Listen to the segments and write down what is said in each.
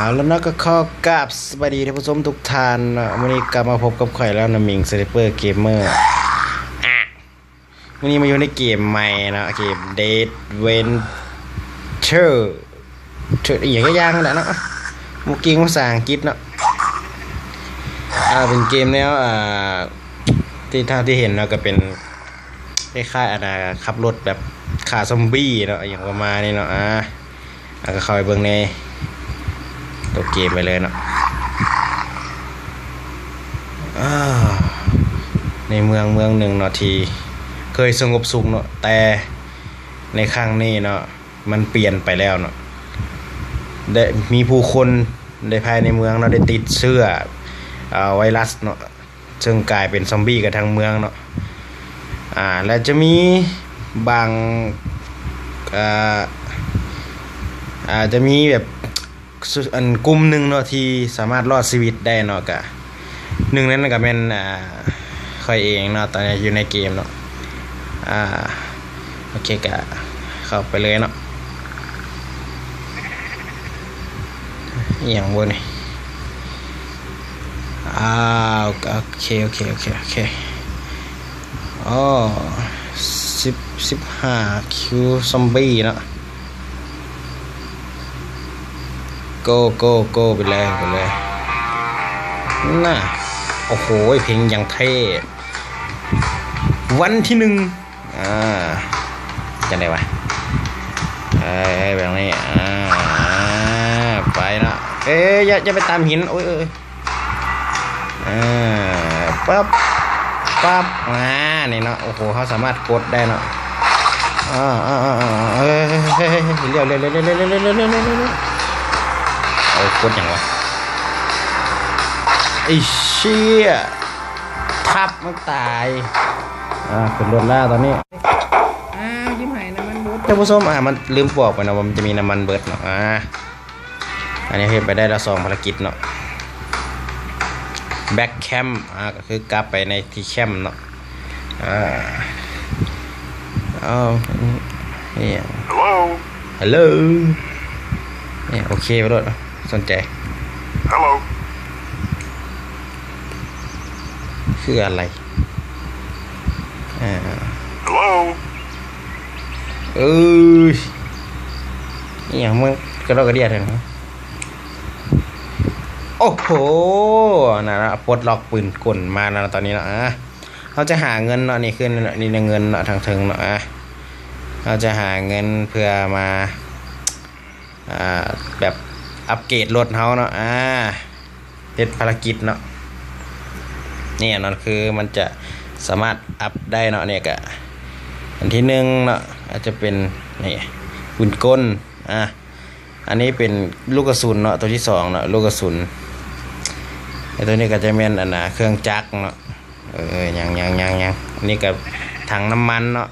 ເອົາລະເນາະ ກໍຂໍກາບສະບາຍດີທ່ານຜູ້ຊົມທຸກທ່ານເນາະ. ມື້ນີ້ກັບມາພົບກັບຂ້ອຍແລ້ວນະ ມິງ Sniper Gamer. ອາ ມື້ນີ້ມາຢູ່ໃນເກມໃໝ່ເນາະ ເກມ Dead Venture ອີ່ຫຍັງຈັກຢ່າງນັ້ນແຫຼະເນາະ, ບໍ່ເກັ່ງພາສາອັງກິດເນາະ. ອາ ເປັນເກມແນວ ອາ ທີ່ ເທົ່າທີ່ເຫັນເນາະ ກໍເປັນ ຄ້າຍໆ ອັນນ່າ ຂັບລົດແບບຂ້າຊອມບີ້ເນາະ ອີ່ຫຍັງປະມານນີ້ເນາະ. ອາ ອາ ກໍເຂົ້າໄປເບິ່ງໃນຕົວເກມໄປເລີຍເນາະ. ອາ ໃນເມືອງເມືອງໜຶ່ງເນາະ ທີ່ເຄີຍສະຫງົບສຸກເນາະ ແຕ່ໃນຄັ້ງນີ້ເນາະ ມັນປ່ຽນໄປແລ້ວເນາະ. ໄດ້ມີຜູ້ຄົນໃນພາຍໃນເມືອງເນາະ ໄດ້ຕິດເຊື້ອ ອາ ໄວຣັສເນາະ ເຊິ່ງກາຍເປັນຊອມບີ້ກັນທັງເມືອງເນາະ. ອາ ແລະ ຈະມີບາງ ອາ ອາ ຈະມີແບບ ອັນ ກຸ່ມໜຶ່ງເນາະ ທີ່ສາມາດລອດຊີວິດໄດ້ເນາະ, ກະ ໜຶ່ງໃນນັ້ນກະແມ່ນ ອາ ຂ້ອຍເອງເນາະ ຕອນນີ້ຢູ່ໃນເກມເນາະ. ອາ ໂອເຄ ກະເຂົ້າໄປເລີຍເນາະ. ອີ່ຫຍັງບໍ່ນີ້? ອາ ໂອເຄ ໂອເຄ ໂອເຄ ໂອເຄ. ອໍ ສິບ ສິບຫ້າຄິວຊອມບີ້ເນາະ. ໂກ ໂກ ໂກ ໄປເລີຍ ໄປເລີຍ. ນະ ໂອ້ໂຫ ເພງຢ່າງເທ່ ວັນທີໜຶ່ງ. ອາ ຈັ່ງໃດວະ? ເອີ ແບບນີ້ ອາ ໄປເນາະ. ເອີ ຢ່າ ຢ່າໄປຕາມຫີນ ໂອ້ຍ ເອີຍ ເອີ ປັບ ປັບ ອາ ນີ້ເນາະ. ໂອ້ໂຫ ເຮົາສາມາດກົດໄດ້ເນາະ. ເອີ ເອີ ເອີ ເອີ ເອີ ເອີ ລ້ຽວ ລ້ຽວ ລ້ຽວ ລ້ຽວ ລ້ຽວ ລ້ຽວ ລ້ຽວ ລ້ຽວ ລ້ຽວ ເອົາ ກົດຫຍັງວະ? ໄອ້ເຊຍ ທັບມັນຕາຍ. ອາ ຂຶ້ນລົດແລ້ວຕອນນີ້. ອ້າວ ຍິ້ມໃຫ້ນ້ຳມັນເບິດ ທ່ານຜູ້ຊົມ. ອາ ມັນລືມບອກໄປເນາະວ່າມັນຈະມີນ້ຳມັນເບິດເນາະ. ອາ ອັນນີ້ເຮັດໄປໄດ້ແລ້ວສອງພາລະກິດເນາະ. ແບັກແຄມ ອາ ກໍຄືກັບໄປໃນທີ່ແຄມເນາະ. ອາ ເອົາ ນີ້ ຮັລໂຫຼ ຮັລໂຫຼ ນີ້ ໂອເຄ ໄປໂລດ ສົນໃຈ ຮັລໂຫຼ ຄືອະໄລ? ອາ ຮັລໂຫຼ ເອີຍ ອີ່ຫຍັງ ມຶງກະດອກກະເດຍແທ້ນະ. ໂອ້ໂຫ ນັ້ນລະ ປົດລັອກປືນກົນມາແລ້ວຕອນນີ້ເນາະ. ອາ ເຮົາຈະຫາເງິນເນາະ ນີ້ຄື ນີ້ເງິນເນາະ ທາງເທິງເນາະ. ອາ ເຮົາຈະຫາເງິນເພື່ອມາ ອາ ແບບອັບເກດລົດເຮົາເນາະ. ອາ ເຮັດພາລະກິດເນາະ. ນີ້ ອັນນັ້ນຄືມັນຈະສາມາດອັບໄດ້ເນາະ. ນີ້ກະອັນທີໜຶ່ງເນາະ ອາດຈະເປັນ ນີ້ ປືນກົນ. ອາ ອັນນີ້ເປັນລູກກະສຸນເນາະ ໂຕທີສອງເນາະ ລູກກະສຸນ. ແລ້ວໂຕນີ້ກະຈະແມ່ນ ອັນນ່າ ເຄື່ອງຈັກເນາະ. ເອີ ຍັງ ຍັງ ຍັງ ຍັງ ອັນນີ້ກະຖັງນ້ຳມັນເນາະ.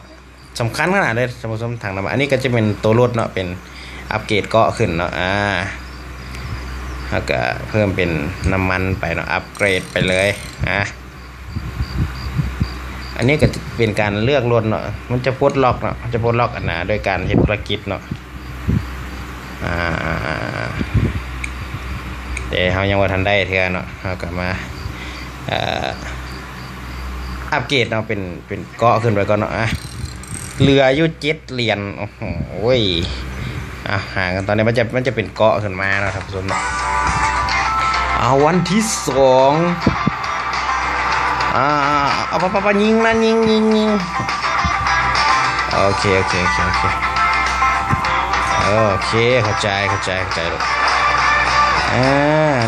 ສຳຄັນຂະໜາດເລີຍທ່ານຜູ້ຊົມ ຖັງນ້ຳມັນ. ອັນນີ້ກໍຈະເປັນໂຕລົດເນາະ ເປັນອັບເກຣດເກາະຂຶ້ນເນາະ. ອາ ເຮົາກໍເພີ່ມເປັນນ້ຳມັນໄປເນາະ ອັບເກຣດໄປເລີຍ. ອາ ອັນນີ້ກໍຈະເປັນການເລືອກລົດເນາະ ມັນຈະປົດລັອກເນາະ ມັນຈະປົດລັອກອັນນ່າ ໂດຍການເຮັດພາລະກິດເນາະ. ອາ ແຕ່ເຮົາຍັງບໍ່ທັນໄດ້ເທື່ອເນາະ ເຮົາກໍມາ ເອີ ອັບເກຣດເນາະ ເປັນ ເປັນເກາະຂຶ້ນໄປກ່ອນເນາະ. ອາ ເຫຼືອຢູ່ເຈັດຫຼຽນ ໂອ້ໂຫ ອາ ຫາກັນຕອນນີ້ ມັນຈະ ມັນຈະເປັນເກາະຂຶ້ນມາເນາະທ່ານຜູ້ຊົມເນາະ. ເອົາ ວັນທີສອງ ອາ ເອົາ ປະ ປະ ປະ ຍິງນະ ຍິງ ຍິງ ຍິງ. ໂອເຄ ໂອເຄ ໂອເຄ ໂອເຄ ໂອເຄ ເຂົ້າໃຈ ເຂົ້າໃຈ ເຂົ້າໃຈລູກ. ອາ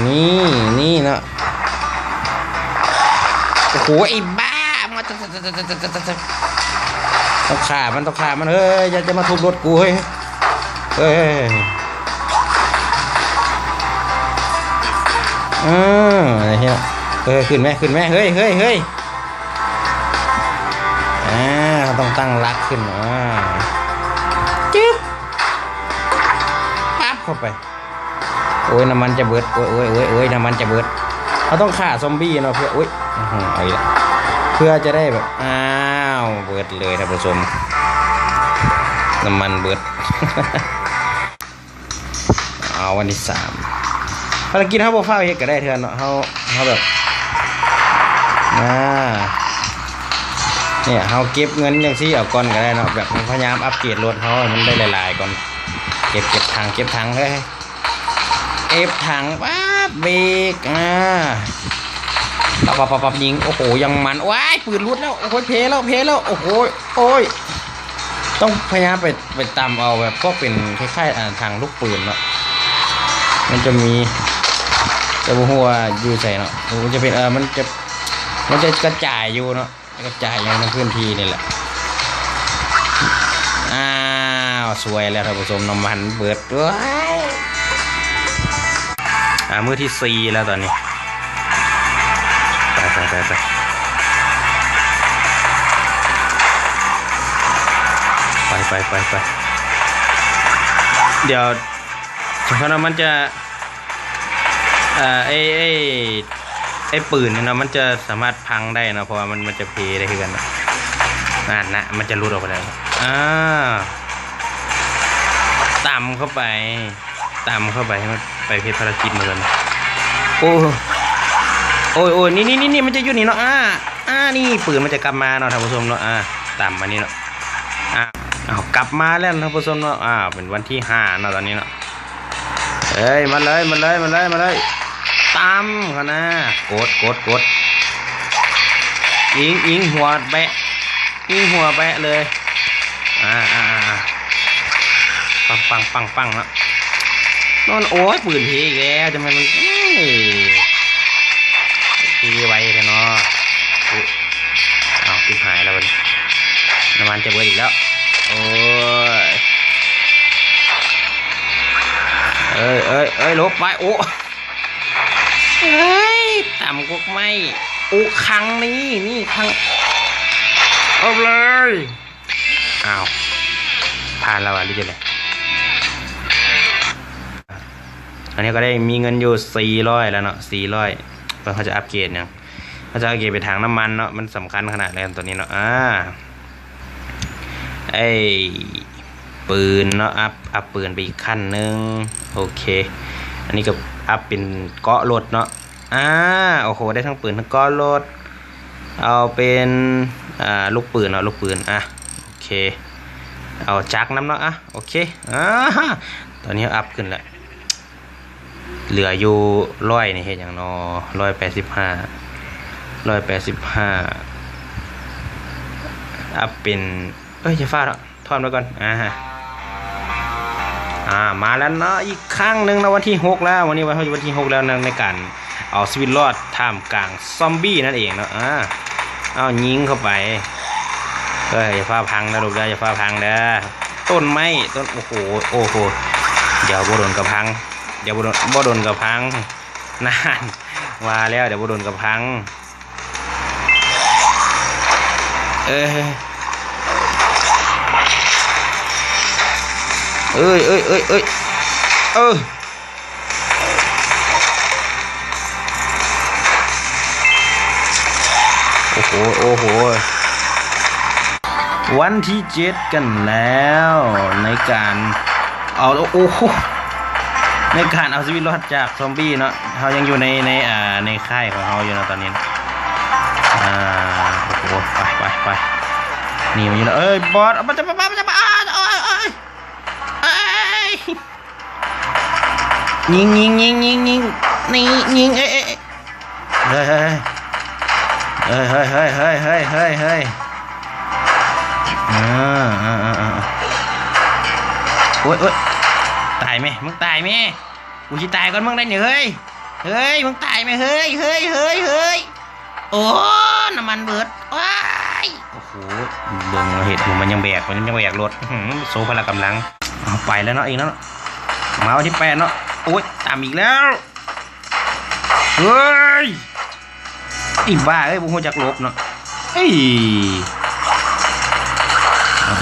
ນີ້ ນີ້ເນາະ. ໂອ້ໂຫ ໄອ້ບ້າ ມາ ຕ້ອງຂ້າມັນ ຕ້ອງຂ້າມັນ. ເຮີ້ຍ ຢ່າ ຢ່າມາທຸບລົດກູ ເຮີ້ຍ ເຮີ້ຍ ເອີ ເອີ ຂຶ້ນແມ ຂຶ້ນແມ ເຮີ້ຍ ເຮີ້ຍ ເຮີ້ຍ. ອາ ເຮົາຕ້ອງຕັ້ງຫຼັກຂຶ້ນ ອາ ຈຶບ ປັບເຂົ້າໄປ. ໂອ້ຍ ນ້ຳມັນຈະເບິດ ໂອ້ຍ ໂອ້ຍ ໂອ້ຍ ໂອ້ຍ ນ້ຳມັນຈະເບິດ. ເຮົາຕ້ອງຂ້າຊອມບີ້ເນາະ ເພື່ອ ໂອ້ຍ ອື ເອົາອີກແລ້ວ ເພື່ອຈະໄດ້ແບບ ອ້າວ ເບິດເລີຍທ່ານຜູ້ຊົມ ນ້ຳມັນເບິດ. ເອົາ ວັນທີສາມ າລະກິດເຮົາບໍ່ຟ້າວເຮັດກໍໄດ້ເທື່ອເນາະ ເຮົາ ເຮົາແບບ ອ່າ ເນຍ ເຮົາເກັບເງິນຈັ່ງຊີ້ເອົາກ່ອນກໍໄດ້ເນາະ ແບບເຮົາພະຍາຍາມອັບເກຣດລົດເຮົາໃຫ້ມັນໄດ້ຫຼາຍໆກ່ອນ ເກັບ ເກັບຖັງ ເກັບຖັງເລີຍ ເກັບຖັງ ປາບ ເບຣກ ອ່າ ປັບໆໆໆ ຍິງ ໂອ້ໂຫ ຍັງມັນ ວ້າຍ ປືນຫຼຸດແລ້ວ ໂອ້ໂຫ ເພແລ້ວ ເພແລ້ວ ໂອ້ໂຫ ໂອ້ຍ ຕ້ອງພະຍາຍາມໄປ ໄປຕຳເອົາແບບພວກເປັນຄ້າຍໆ ອ່າ ຖັງລູກປືນເນາະ ມັນຈະມີ ແຕ່ບໍ່ຮູ້ວ່າຢູ່ໃສເນາະ ມັນຈະເປັນ ເອີ ມັນຈະ ມັນຈະກະຈາຍຢູ່ເນາະ ກະຈາຍຢູ່ໃນພື້ນທີ່ນີ້ແຫຼະ ອ້າວ ສວຍແລ້ວທ່ານຜູ້ຊົມ ນ້ຳມັນເບິດ ວ້າຍ ອ່າ ມື້ທີສີ່ແລ້ວຕອນນີ້ ໄປ ໄປ ໄປ ໄປ ໄປ ໄປ ໄປ ດຽວ ເພາະວ່າມັນຈະ ອ່າ ໄອ້ ໄອ້ ໄອ້ປືນນີ້ເນາະ ມັນຈະສາມາດພັງໄດ້ເນາະ ເພາະວ່າມັນ ມັນຈະເພໄດ້ຄືກັນເນາະ ນັ້ນນະ ມັນຈະຫຼຸດອອກໄປແລ້ວ ອ່າ ຕຳເຂົ້າໄປ ຕຳເຂົ້າໄປໃຫ້ມັນໄປເຮັດພາລະກິດໝົດເລີຍ ໂອ້ ໂອ້ຍ ໂອ້ຍ ນີ້ ນີ້ ນີ້ ນີ້ ມັນຈະຢູ່ນີ້ເນາະ ອ່າ ອ່າ ນີ້ ປືນມັນຈະກັບມາເນາະທ່ານຜູ້ຊົມເນາະ ອ່າ ຕຳອັນນີ້ເນາະ ອ່າ ເອົາ ກັບມາແລ້ວທ່ານຜູ້ຊົມເນາະ ອ່າ ເປັນວັນທີຫ້າເນາະຕອນນີ້ເນາະ ເອີຍ ມາເລີຍ ມາເລີຍ ມາເລີຍ ມາເລີຍ ຕຳເຂົ້າໜ້າ ກົດ ກົດ ກົດ ຍິງ ຍິງຫົວແບະ ຍິງຫົວແບະເລີຍ ອ່າ ອ່າ ອ່າ ປັງ ປັງ ປັງ ປັງ ເນາະ ນອນ ໂອ້ຍ ປືນເພອີກແລ້ວ ຈັ່ງໃດມັນ ເອີຍ ເພໄວແທ້ເນາະ ໂອ້ ເອົາ ຊິບຫາຍແລ້ວບັດນີ້ ນ້ຳມັນຈະເບິດອີກແລ້ວ ໂອ້ຍ ເອີຍ ເອີຍ ເອີຍ ຫຼົບໄປ ໂອ້ ເອີຍ ຕຳກົກໄມ້ ໂອ້ ຄັງນີ້ ນີ້ຄັງ ເອົາເລີຍ ອ້າວ ຜ່ານແລ້ວຫວາ ຫຼືຈັ່ງໃດ ອັນນີ້ກໍໄດ້ມີເງິນຢູ່ສີ່ຮ້ອຍແລ້ວເນາະ ສີ່ຮ້ອຍ ເພິ່ນ ເຮົາຈະອັບເກຣດຫຍັງ ເຮົາຈະອັບເກຣດເປັນຖັງນ້ຳມັນເນາະ ມັນສຳຄັນຂະໜາດໃດຕອນນີ້ເນາະ ອ່າ ໄອ້ ປືນເນາະ ອັບ ອັບປືນໄປອີກຂັ້ນໜຶ່ງ ໂອເຄ ອັນນີ້ກໍອັບເປັນເກາະລົດເນາະ ອ່າ ໂອ້ໂຫ ໄດ້ທັງປືນທັງເກາະລົດ ເອົາເປັນ ອ່າ ລູກປືນເນາະ ລູກປືນ ອ່າ ໂອເຄ ເອົາຈັກນຳເນາະ ອ່າ ໂອເຄ ອ່າ ຕອນນີ້ອັບຂຶ້ນແລ້ວ ເຫຼືອຢູ່ຮ້ອຍນີ້ເຮັດຫຍັງນໍ ຮ້ອຍແປດສິບຫ້າ ຮ້ອຍແປດສິບຫ້າ ອັບເປັນ ເອີຍ ຢ່າຟ້າວເນາະ ຖອນໄວ້ກ່ອນ ອ່າ ອ່າ ມາແລ້ວເນາະ ອີກຄັ້ງໜຶ່ງເນາະ ວັນທີຫົກແລ້ວ ວັນນີ້ວັນ ວັນທີຫົກແລ້ວ ໃນ ໃນການເອົາຊີວິດລອດທ່າມກາງຊອມບີ້ນັ້ນເອງເນາະ ອ່າ ເອົາຍິງເຂົ້າໄປ ເອີຍ ຢ່າຟ້າວພັງເດີລູກເດີ ຢ່າຟ້າວພັງເດີ ຕົ້ນໄມ້ ຕົ້ນ ໂອ້ໂຫ ໂອ້ໂຫ ດຽວບໍ່ດົນກໍພັງ ດຽວບໍ່ດົນ ບໍ່ດົນກໍພັງ ນັ້ນ ວ່າແລ້ວ ດຽວບໍ່ດົນກໍພັງ ເອີຍ ເອີຍ ເອີຍ ເອີຍ ເອີຍ ເອີຍ ໂອ້ໂຫ ໂອ້ໂຫ ວັນທີເຈັດກັນແລ້ວ ໃນການເອົາ ໂອ້ໂຫ ໃນການເອົາຊີວິດລອດຈາກຊອມບີ້ເນາະ ເຮົາຍັງຢູ່ໃນ ໃນ ອ່າ ໃນຄ້າຍຂອງເຮົາຢູ່ເນາະຕອນນີ້ ອ່າ ໂອ້ໂຫ ໄປ ໄປ ໄປ ໜີມາຢູ່ແລ້ວ ເອີຍ ບອດ ມັນຈະມາ ມັນຈະມາ ໂອ້ຍ ໂອ້ຍ ໂອ້ຍ ຍິງ ຍິງ ຍິງ ຍິງ ຍິງ ນີ້ ຍິງ ເອີຍ ເອີຍ ເອີຍ ເອີຍ ເອີຍ ເອີຍ ເອີຍ ເອີຍ ເອີຍ ເອີຍ ເອີຍ ເອີຍ ເອີຍ ເອີຍ ເອີຍ ເອີຍ ໂອ້ຍ ໂອ້ຍ ຕາຍແມະ ມຶງຕາຍແມະ ກູຊິຕາຍກ່ອນມຶງໄດ໋ນີ້ ເຮີ້ຍ ເຮີ້ຍ ມຶງຕາຍແມະ ເຮີ້ຍ ເຮີ້ຍ ເຮີ້ຍ ເຮີ້ຍ ໂອ້ ນ້ຳມັນເບິດ ວ້າຍ ໂອ້ໂຫ ເບິ່ງເຮັດ ມັນຍັງແບກ ມັນຍັງແບກລົດ ອື້ຫື ໂຊພະລະກຳລັງ ເອົາໄປແລ້ວເນາະ ອີກແລ້ວເນາະ ມາວັນທີແປດເນາະ ໂອ້ຍ ຕຳອີກແລ້ວ ເຮີ້ຍ ອີບ້າເອີຍ ບໍ່ຮູ້ຈັກຫຼົບເນາະ ເອີຍ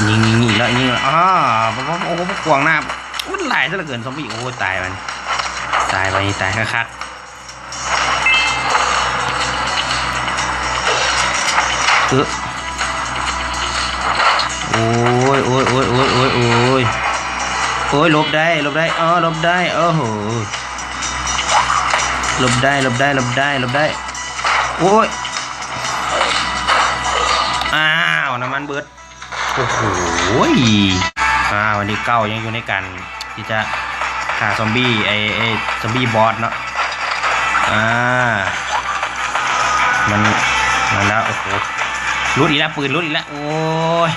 ຍິງ ຍິງ ຍິງອີກແລ້ວ ຍິງອີກແລ້ວ ອ້າ ໂອ້ໂຫ ຂວາງໜ້າ ມັນຫຼາຍຊະເຫຼືອເກີນ ຊອມບີ້ ໂອ້ຍ ຕາຍບັດນີ້ ຕາຍບັດນີ້ ຕາຍຄັກໆ ເອີ ໂອ້ຍ ໂອ້ຍ ໂອ້ຍ ຫຼົບໄດ້ ຫຼົບໄດ້ ອໍ ຫຼົບໄດ້ ໂອ້ໂຫ ຫຼົບໄດ້ ຫຼົບໄດ້ ຫຼົບໄດ້ ຫຼົບໄດ້ ໂອ້ຍ ອ້າວ ນ້ຳມັນເບິດ ໂອ້ໂຫ ອ້າວ ອັນນີ້ເກົ້າຍັງຢູ່ໃນການທີ່ຈະຂ້າຊອມບີ້ ໄອ້ ໄອ້ຊອມບີ້ບອສເນາະ ອ່າ ມັນ ມາແລ້ວ ໂອ້ໂຫ ຫຼຸດອີກແລ້ວ ປືນຫຼຸດອີກແລ້ວ ໂອ້ຍ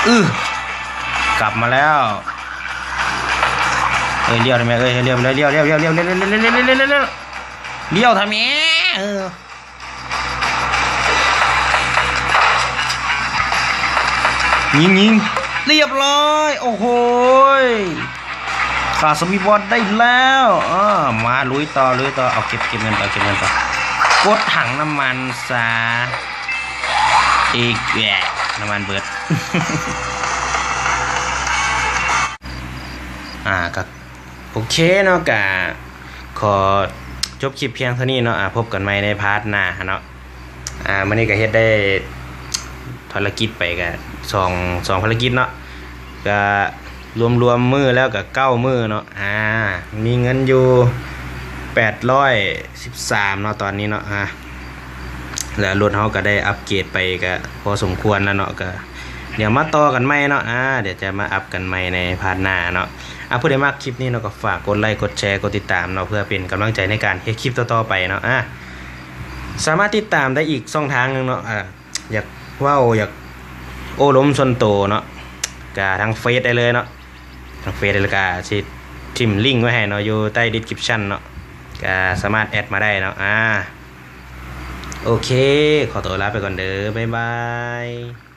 ອື ກັບມາແລ້ວ ເອີຍ ລ້ຽວໄດ້ແມ່ເອີຍ ລ້ຽວໄດ້ ລ້ຽວ ລ້ຽວ ລ້ຽວ ລ້ຽວ ລ້ຽວ ລ້ຽວ ລ້ຽວ ລ້ຽວ ລ້ຽວ ລ້ຽວ ລ້ຽວ ລ້ຽວ ລ້ຽວ ລ້ຽວ ລ້ຽວ ຍິງ ຍິງ ລຽບຮ້ອຍ ໂອ້ໂຫ ຂ້າຊອມບີ້ບອສໄດ້ແລ້ວ ເອີ ມາລຸຍຕໍ່ ລຸຍຕໍ່ ເອົາ ເກັບ ເກັບເງິນຕໍ່ ເກັບເງິນຕໍ່ ກົດຖັງນ້ຳມັນຊະ ອີກແລ້ວ ນ້ຳມັນເບິດ ອ່າ ກໍ ໂອເຄເນາະ ກະຂໍຈົບຄລິບພຽງເທົ່ານີ້ເນາະ ອ່າ ພົບກັນໃໝ່ໃນພາດໜ້າເນາະ ອ່າ ມື້ນີ້ກະເຮັດໄດ້ພາລະກິດໄປກະສອງ ສອງພາລະກິດເນາະ ກະລວມໆມື້ແລ້ວກະເກົ້າມື້ເນາະ ອ່າ ມີເງິນຢູ່ແປດຮ້ອຍສິບສາມເນາະ ຕອນນີ້ເນາະ ອ່າ ແລ້ວລົດເຮົາກະໄດ້ອັບເກຣດໄປກະພໍສົມຄວນແລ້ວເນາະ ກະ ດຽວມາຕໍ່ກັນໃໝ່ເນາະ ອ່າ ດຽວຈະມາອັບກັນໃໝ່ໃນພາດໜ້າເນາະ ອ່າ ຜູ້ໃດມັກຄລິບນີ້ເນາະ ກໍຝາກກົດໄລ ກົດແຊ ກົດຕິດຕາມເນາະ ເພື່ອເປັນກຳລັງໃຈໃນການເຮັດຄລິບຕໍ່ໆໄປເນາະ ອ່າ ສາມາດຕິດຕາມໄດ້ອີກຊ່ອງທາງໜຶ່ງເນາະ ອ່າ ຢາກເວົ້າ ຢາກໂອ້ລົມສ່ວນໂຕເນາະ ກະທາງເຟສໄດ້ເລີຍເນາະ ທາງເຟສ ແລ້ວກະຊິຖິ້ມລິ້ງໄວ້ໃຫ້ເນາະ ຢູ່ໃຕ້ດີສະຄຣິບຊັນເນາະ ກະສາມາດແອັດມາໄດ້ເນາະ ອ່າ ໂອເຄ ຂໍຕົວລາໄປກ່ອນເດີ ບາຍບາຍ.